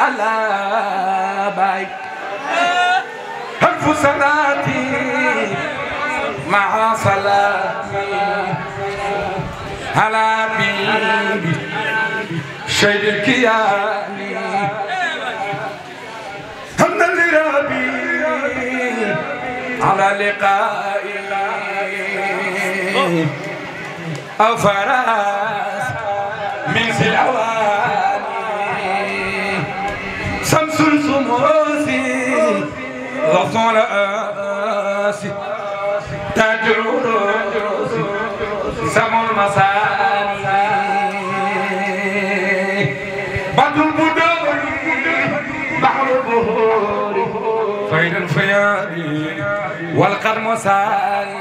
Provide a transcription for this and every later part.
الله باي هلف صلاتي مع صلاتي على بيبي شيد الكياني همنا لربي على لقائي أو فراس من سلواني شمس الشموسي رسول آسي تاج العروس سمو المساني بدر البدور بحر البهور فيض الفياض والقدم ساري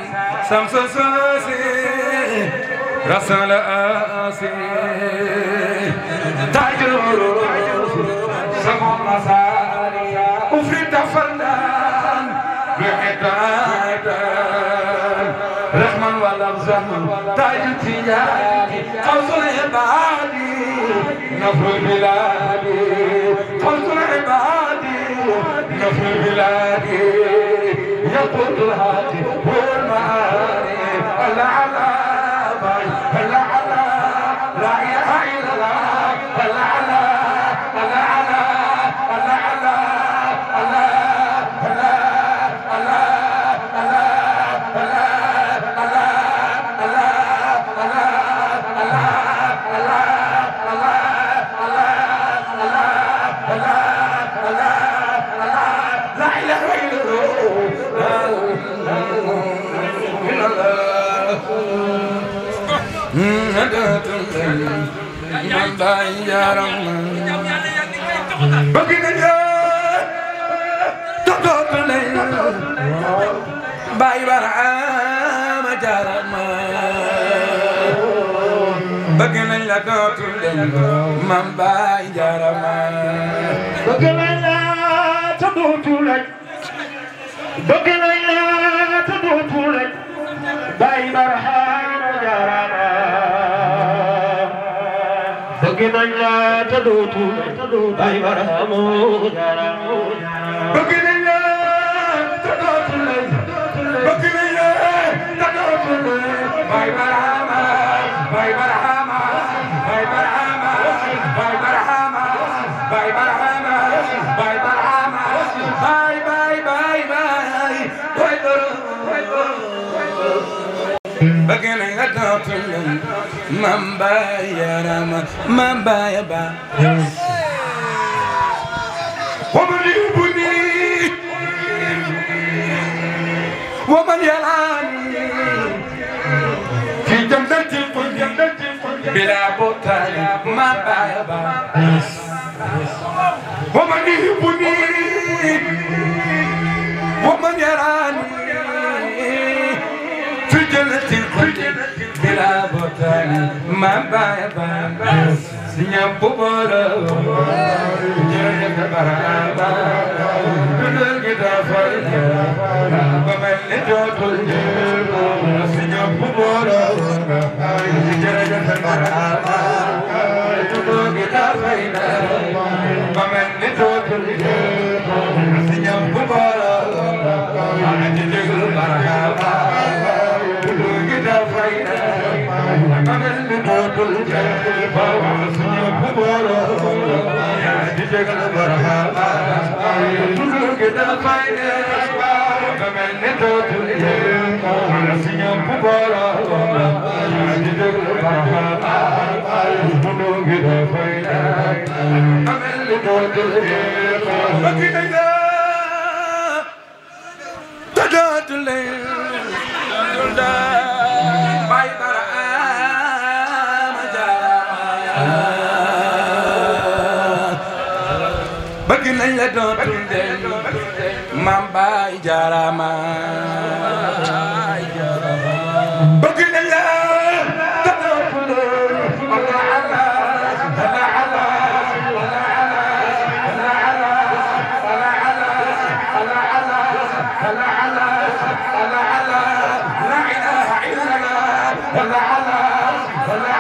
شمس الشموسي رسول آسي تاج العروس سمو المساني أفرد فردان بحدادا رحمن ولفظا تاج التجاري قوس العباد نفر البلاد قوس العباد نفر البلاد يقود الهادي والمعاني الله على الله على لا اله الا الله الله على الله على الله على باي برعام جرما بقنا لا دوتل من باي جرما بقنا لا تدوتل بقنا لا تدوتل باي برعام جرما بقنا لا تدوتل باي برعام جرما بقنا باي برهامة باي برهامة باي برهامة باي برهامة باي برهامة باي برهامة باي باي باي باي بقينا يدوتل من باي رما من باي با ومن يبني ومن يلعني في جنة القلب بلا بطال ما بايبا ومن يحبني ومن يراني في جنة القلب بلا بطال ما بايبا سنيام بوبورا جنة برابا بدل كده فريا بمن لجوتل سنيام بوبورا جنة برابا بدل كده فريا بمن لجوتل سنيام بوبورا جنة برابا بدل كده فريا بمن لجوتل سنيام بوبورا جنة برابا كده فايدة كمان نتوت اليوم على سيام ببارا عندك الفرحة بدو كده فايدة كمان نتوت اليوم بكده يا تجات الليل باي بقينا لا دوتل مام باي جارما بقينا لا دوتل الله على الله على الله على الله على الله على الله على الله على لا اله الا الله الله على الله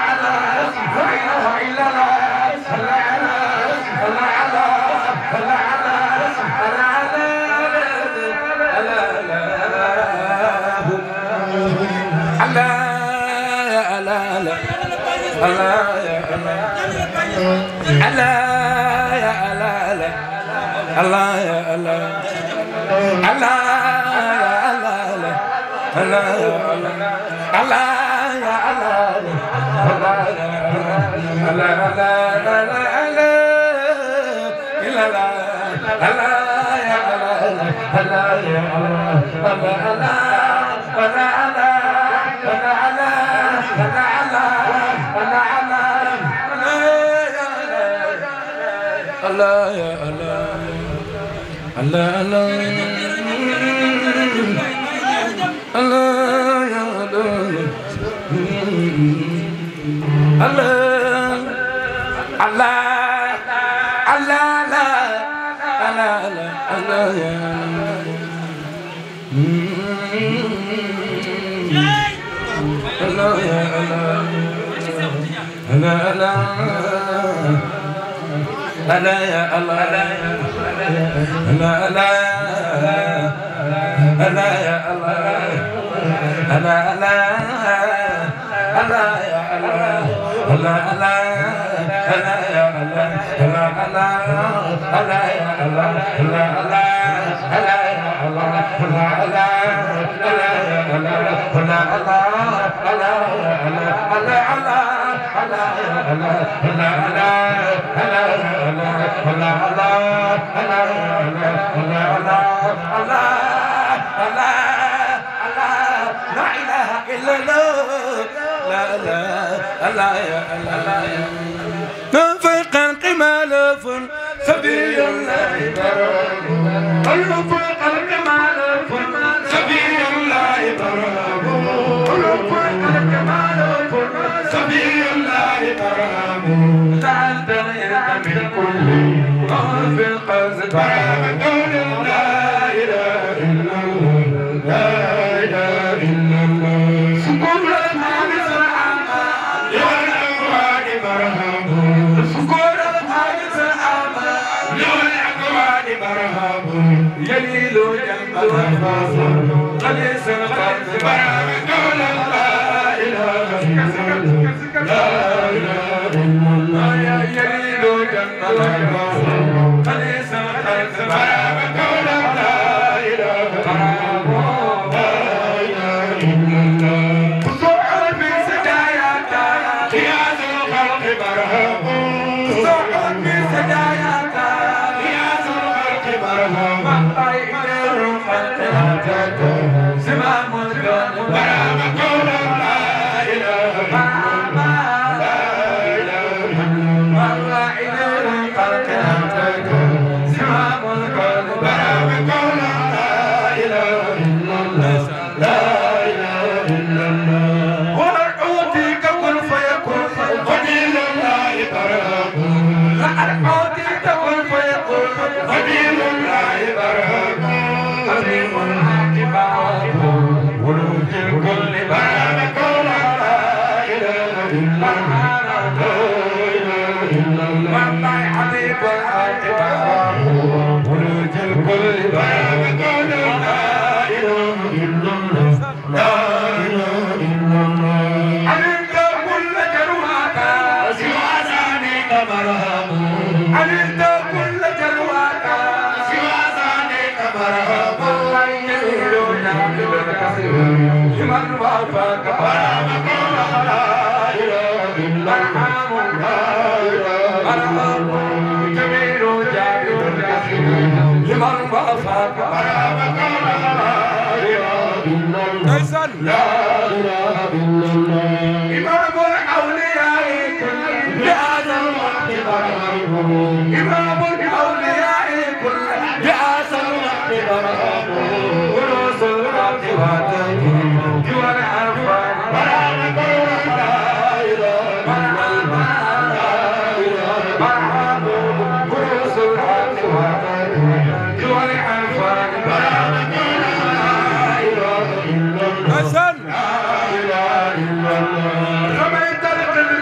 رميت القلب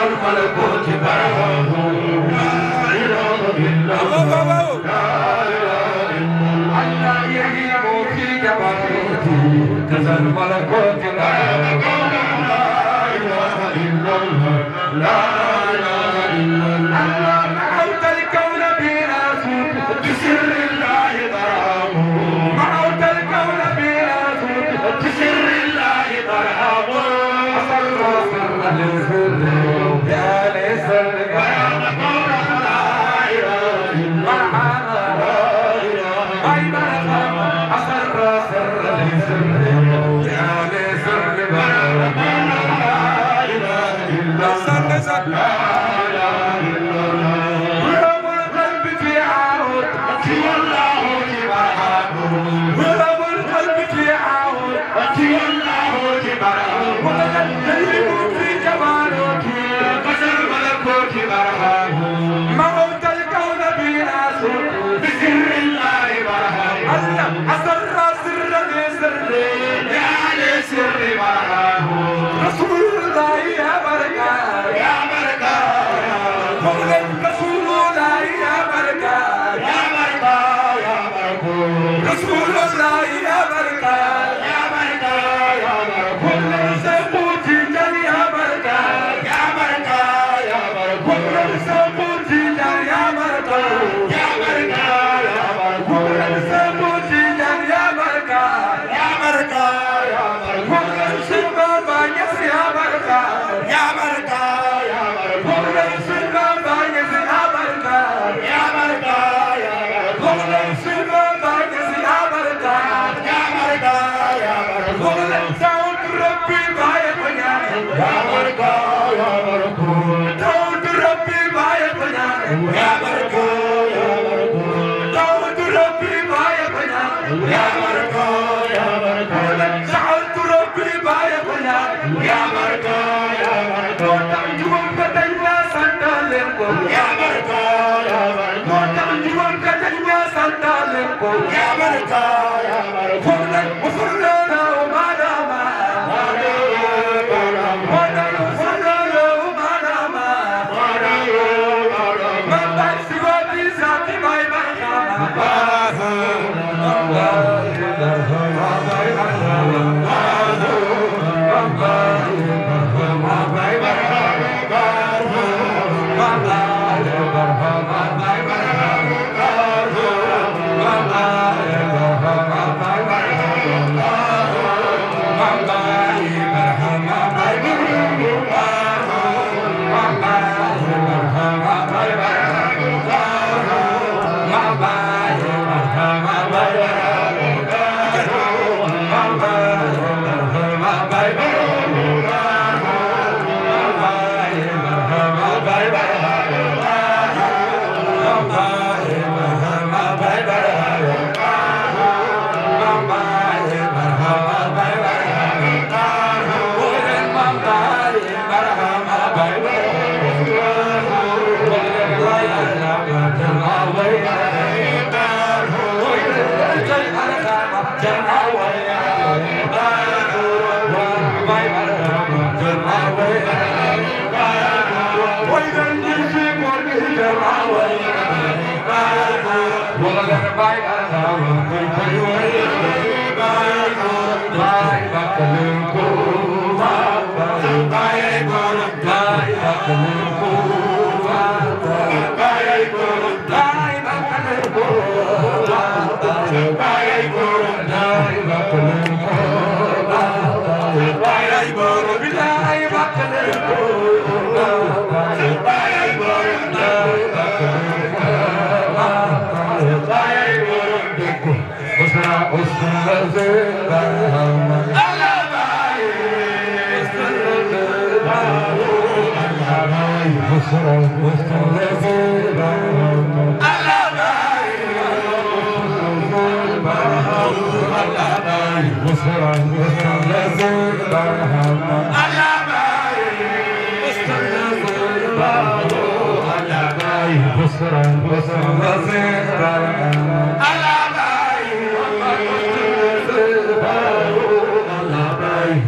الملكوت برهام لا إله إلا الله لا إله إلا الله يهيم في جبروتي كذا الملكوت برهام لا إله إلا الله لا إله إلا الله محوت الكون براسك بسر الله برهام محوت الكون براسك بسر الله برهام أسر سر لسر يا لسر برهام لا إله إلا الله لا إله إلا الله أسر سر لسر يا لسر برهام لا إله إلا الله لا إله إلا الله ولو القلب في عود سوى الله برهامه ولو القلب في عود سوى الله برهامه وتكلم في جمالك بشر ملكوت برهامه موت الكون براسه بسر الله برهامه الله أسر سر لسر يا لسر برهامه رسول الله يا بركة يا بركة مولى رسول الله يا بركة يا بركة يا بركة رسول الله يا بركة يا بركة يا بركة مولى سبوتي يا بركة يا بركة يا بركة مولى سبوتي يا بركة يا بركة يا بركة مولى سبوتي يا بركة يا بركة يا بركة مولى سبابا يا بركة يا بركة يا بركة مولى سبابا يا بركة يا بركة يا بركة مولى سبابا يا بركة يا بركة يا بركة مولى داود ربي بايك يا بركة يا بركة داود ربي بايك يا بركة يا بركة داود ربي بايك يا بركة يا بركة سعدت ربي بايك يا بركة يا بركة تنجم كتنجم سندالكم يا بركة يا بركة تنجم كتنجم سندالكم يا بركة يا بركة وفرنا وما داما وفرنا وما داما ما بس وادي ساتي باي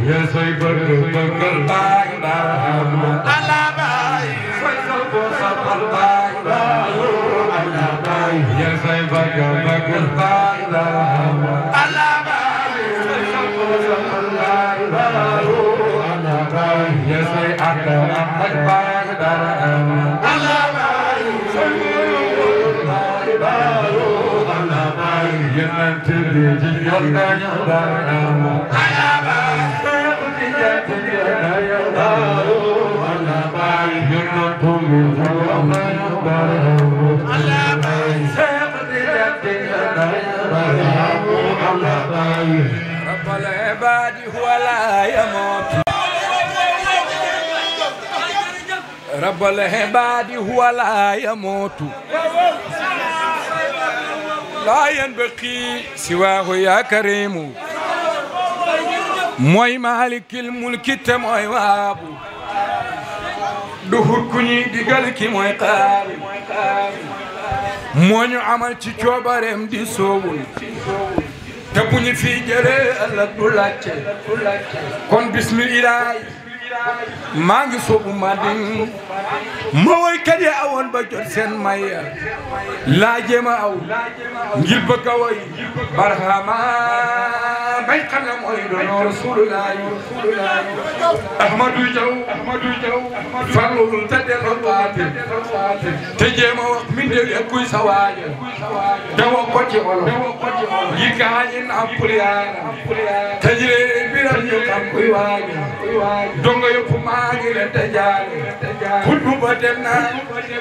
Yes, I رب العباد هو لا يموت رب العباد هو لا يموت لا ينبغي سواه يا كريم موي مالك الملك تموي وابو دهور كني ديغال كي موي قام مونو عمل تي cobarem di sowul te buñu fi jëlé Allah du lacce kon bismillah maa ngi soobu Madin ma woy kat yi awoon ba jot seen may laaje ma aw ngir bëgg a woy barhama bañ xam ne mooy doon Rasulullah Ahmadou Diaw farlul te delloo baati te jéem a wax min de kuy sa waaja te wax ko ci olof yi gaañi nampulyaana te jëlee biral ñu xam kuy waaja donga yëpp maa ngi leen te jaale xutbu ba dem na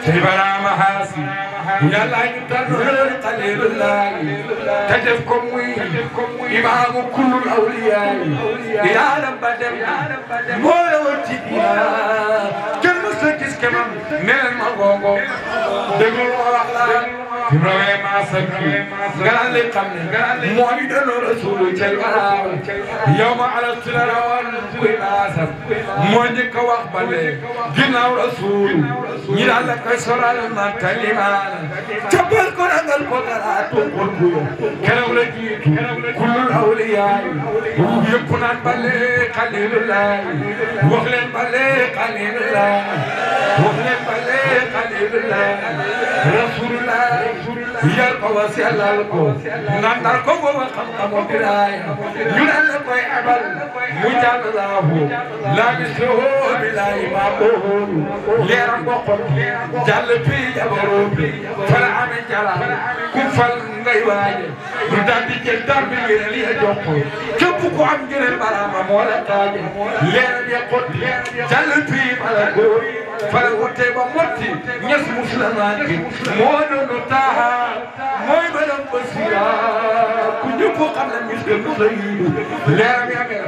tey baraama haasi yàlla ñu tànn xalilullah te def ko muy imaamu kullul awliyaay yaaram ba dem moo la woon ci kenn mës a gis kemam neen ma gongo déglu ma wax la Ibrahima sakki garan li xam ne mooy doon rasulu cel baraam yow ma alastina rawan kuy naasam moo njëkk a wax ba léegi ginnaaw rasul ñi daal la koy soral man talimaan cabal ko ragal ko garaatu kon buyo keroog la jiitu kullul awliyaay yëpp naan ba léegi xalilullah wax leen ba léegi xalilullah wax leen ba léegi xalilullah rasulullah yar ko wasiyalal ko nandal ko booba xam-xamu biraaya ñu naan la koy abal mu jàll laahu laa mislahu billahi ma boholu leeram boppam jàll fii jabaroom bi fala ame jala ku fal ngay waaje du daal di jël dar bi ngeen li a jox ko képp ku am ngeen baraama moo la taaje leeram ya xotti jàll fii mala góor fala wute ba motti ñes muslamaan bi moo doonu taaha mooy balam basira ku ñëpp xam na mis gëm la yiidu leeram ya mel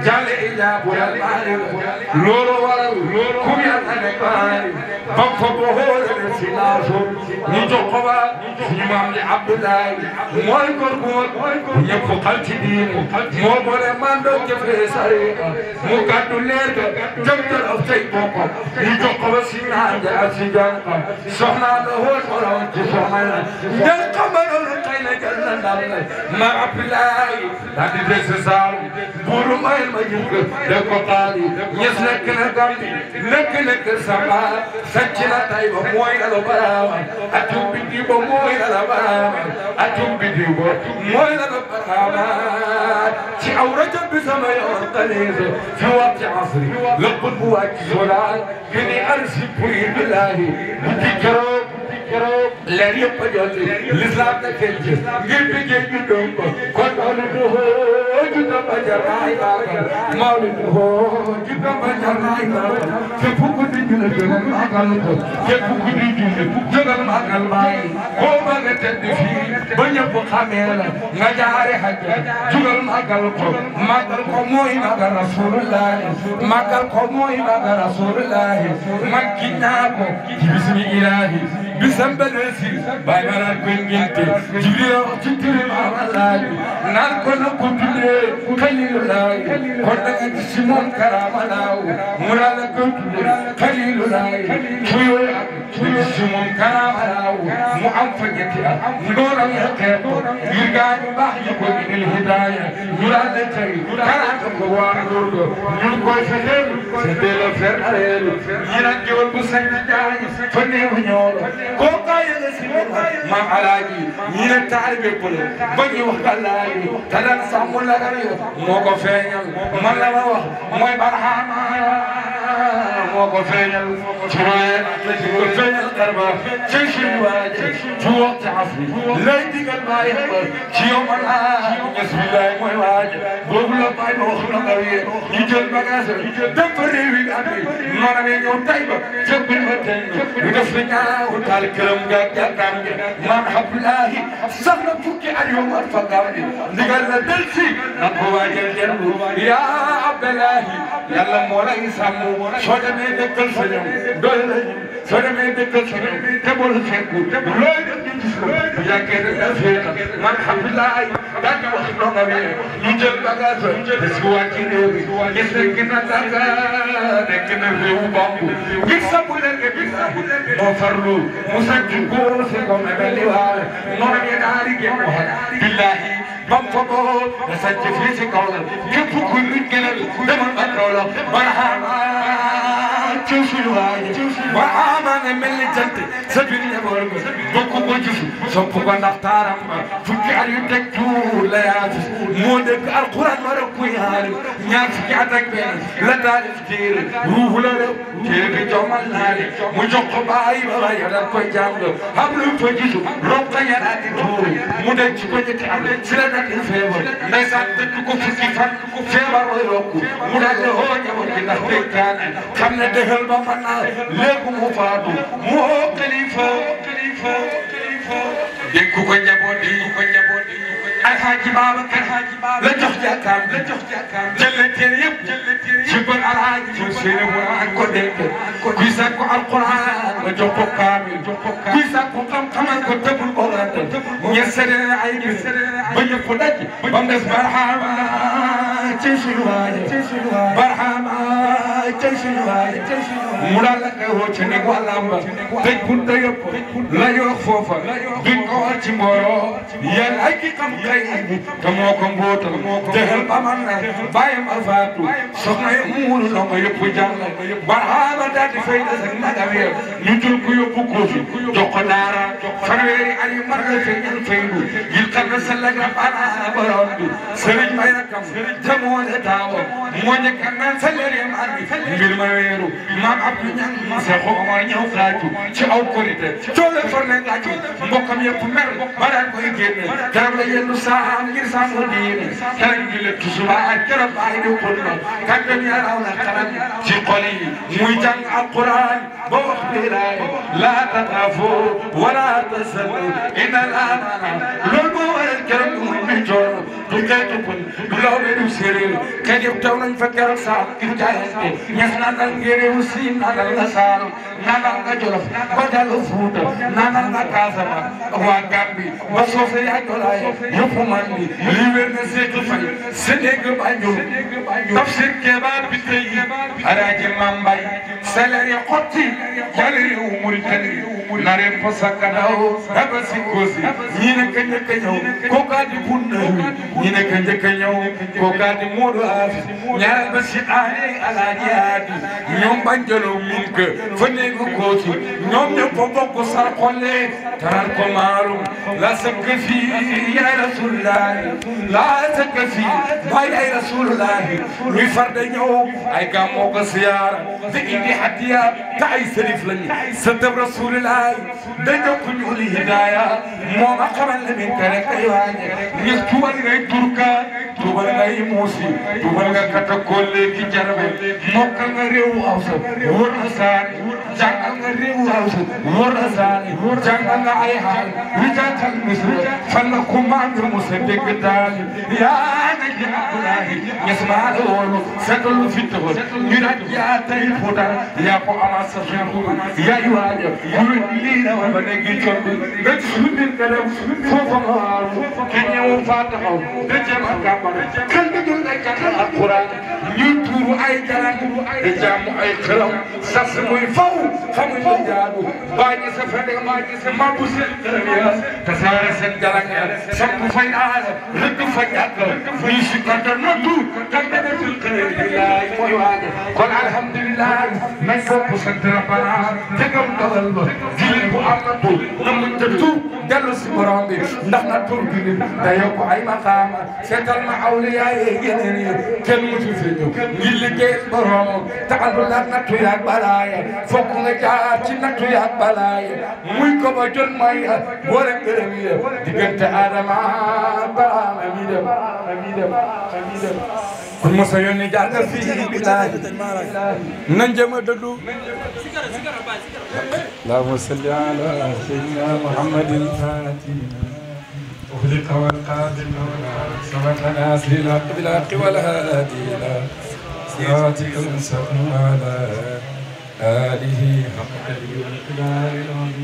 jàlle ijaabu yal maari loolu waral ku yàlla ne kaari bam fa bo hoolale si naaso ñu jox ko ba suñu maam di Abdoulaye mooy góor ñëpp xal ci diine moo boole mando jëfee sariqa mu gàddu leer ga jëmtal af say boppam ñu jox ko ba si naaja ak si jànqa soxna la hool borom ci soxna la ndel xamaloon xëy na jël na ndam na ma Abdoulaye daa di des saaru buuru mayel ma jël ko de ko xaali ñes nekk na Gambi nekk Samba sàcc na tay ba mooy na la baraama atum bindi ba mooy na la baraama atum bindi ba mooy na la baraama ci aw rajab bi sama yoon xaliisa fi waqti asri lëppët bu wàcc solaan gëni arsi puri billahi bu ci keroog leer yëpp a jolli l'islam na fecc ngir bëggee ñu doon ko kon mawlidu juddoo ba jaraay baagal mawlidu juddoo ba jaraay baagal képp ku di julli jógal màggal ko képp ku di julli jógal màggal baay koo bëgg a tedd fii ba ñëpp xamee la nga jaare hajja jógal màggal ko mooy màggal rasulullah màggal ko mooy màggal rasulullah man ki naa ko ci bismi ilahi bisam belesi bay baral ko nginte jibril ci tiri Allah naan ko na ko tuddee Xalilullah kon da nga ci moom karama laaw mu la ko tuddee Xalilullah fuyo ci moom karama laaw mu am fa ñetti at ndooram ya xeeto ngir gaañu baax yi ko indil hidaaya ñu la tay karama ko waa loolu ñu koy fexeel delo fer arelu ñina jewal bu sañ jaay fa neew ñool ko kay nga ci ma alaaji ñina taalibe ko ba ñu wax alaaji talan samu la gari moko feñal man la wax moy barhama moko feñal ci ko feñal darba ci ci waaje ci waxtu asri lay digal baay ci yow ala bismillah moy waaje bobu la baay wax na ngawi ñu jël bagage dem fa réewi abi noona ne ñëw tay ba jëbbal ma tay ñu def na ñaaw taal këram ga jàkkaam gi man abdullahi sax na fukki at yow war fa gaaw di ndigal la del si na ko waajal dellu ya abdullahi yàlla moo lay sàmm soo demee dëkkal sa ñoom doy la soo demee dëkkal sa ñoom te bul fekku looy def ñu gis ko bu yàggee rek da feeta man abdullahi daa di wax ndonga bi ñu jël bagage te si wàcc réew mi gis nekk na Dakar nekk na réewu Bambu gis sa bu leen gis sa bu leen moo farlu mu sàcc ko se ko me belli waale noonu ngeen daal di génn wax billahi bam fa ko da sàcc fii si kaw la képp ku nit gënal demal ba kaw la barhama ci suñu waaye barhama ne mel ni jant sa biir njaboot ko bokku ko gis sopp ko ndax taaram fukki at yu teg tuur la yaatu moo dégg alquran ma rek ku yaari ñaar fukki at ak benn la taalif téere ruuhu la rek téere bi jomal naale mu jox ko bàyyi ba bàyyi da koy jàng xam lu fa gisu rob ka ñaar di tuur mu denc ko ñetti am si la nekk feebar ndeysaan dëkk ko fukki fan feebar way rokku mu daal di hoo njaboot gi ndax dénkaane xam ne dëxal ba mën naa léegi mu faatu mu hoo kalifa dégg ko njaboot yi alhaji Babacar la jox jàkkaam jël na téere yëpp ci bon alhaji mu seene mu ak ko dégg kuy sàkku alquran la jox ko kaamil kuy sàkku xam-xamal ko tëbul ko rate ñe séddale ay bi ba ñëpp daj ba mu des barhama ci suñu waaye barhama ci suñu waaye mu daal la koy woo ci néegu àllamba tëj bunta yëpp la ñu wax foofa duñ ko war ci mbooloo yàlla ay ki xam te moo ko mbootal dexal ba man na bàyyam alfaatu soxna yi muuru na ko yëpp jàng barhama daal di fay des ak magam ya ñu jël ko yóbbu ko fi jox ko daara fanweeri at yu mar la feeñal faydu yil xam na sa lag bana borom bi sëriñ may rakam te moo ne taawo moo njëkk a naan sa leer yam andi mbir ma weeru maam Abdou Ñang sa xooma ñëw xaaju ci aw korite coole for ne ngàcc mbokkam yëpp mer ba daan koy génne garab la yendu saam ngir sàmm diine keroog ñu leen tusuba ak keroog bàyyi di xutba kàddam ya raw na xalam ci xol yi muy jàng alquran ba wax bilaay laa taxaafu wala tasalu inna al amana loolu moo waral keroog muy bi coono du xeetu kun du law be du séeréer xeet yëpp taw nañ fa keroog saam ngir jaayante ñes naanal ngéréewu siin naanal nga Saalum naanal nga Jolof ba Jallo Fuuta naanal nga Casamance waa Gambi ba Soofe yaa Jolaaye yëpp man di li wér na seetu fay se dégg Banjul tafsir Keba bi tey Alaaji Mambay salaire xotti jale réew Mauritanie nareen fa sakkadaw raba si kosi ñi nekk njëkk a ñëw kookaa di bunna ñi nekk njëkk a ñëw kookaa di Moodu Afi ñaareel ba si aane Alaaji Aadi ñoom Banjalo mun ka fa néegu koosi ñoom ñëpp fa bokk sar xolle taral ko maalum la sakk fii ya Rasulullahi la sakk fii baay ay Rasulullahi ñuy far da ñëw ay gàmmoo ko siyaara te indi hadiya te ay sërif lañu sa tab Rasulullahi dañoo ko ñu li hidaya moo ma xamal ne min ka rek ay waañe ngir tubal ngay turka tubal ngay muusi tubal nga kata kolle ki jarabe mokkal nga réewu Hausa wër na saani jàngal nga réewu Hausa wër na saani jàngal nga ay xaal wijaatal misra fan la commande musa dégg daal yaa na ji Abdoulahi ñesmaale woolu fetalu fittawal ñu nag yaa tay fuutar yaa ko amaat sa fiiru yaay waaja lii na ma ne gi coono nga ci suñu biir nga dem foofa nga waaru kenn ñëwul faa taxaw da jéem a kàmba kan nga jël ay jàng alquran ñuy tuuru ay jalan di jaamu ay xelam sas muy faw xamuñ la jaadu bàyyi sa fede bàyyi sa mabu seen xelam ya tasaare seen jalan ya samp fay aas rëdd fa jàkk ñuy si kanta noddu kan nga defil xelam billaay mooy waaje kon alhamdulillah nañ fopp sant rabbana tegam dogal ba jullit bu am na tuub na muñ te tuub dellu si borom bi ndax na tuub bi da yokk ay maqaama seetal ma awliya yi yeneen yi kenn musu fi ñëw ngir liggéey borom taxal la nattu yaak balaaya fokk nga jaar ci nattu yaak balaaya muy ko ba jot may boole gërëm yi diggante Adama Baraama mi dem kon mosa yónni jaar nga fii bilaay nañ jëm a dëddu اللهم صل على سيدنا محمد الفاتح أغلق والقادم سبق ناصر الحق بالحق والهادي إلى صراطك المستقيم وعلى آله حق قدره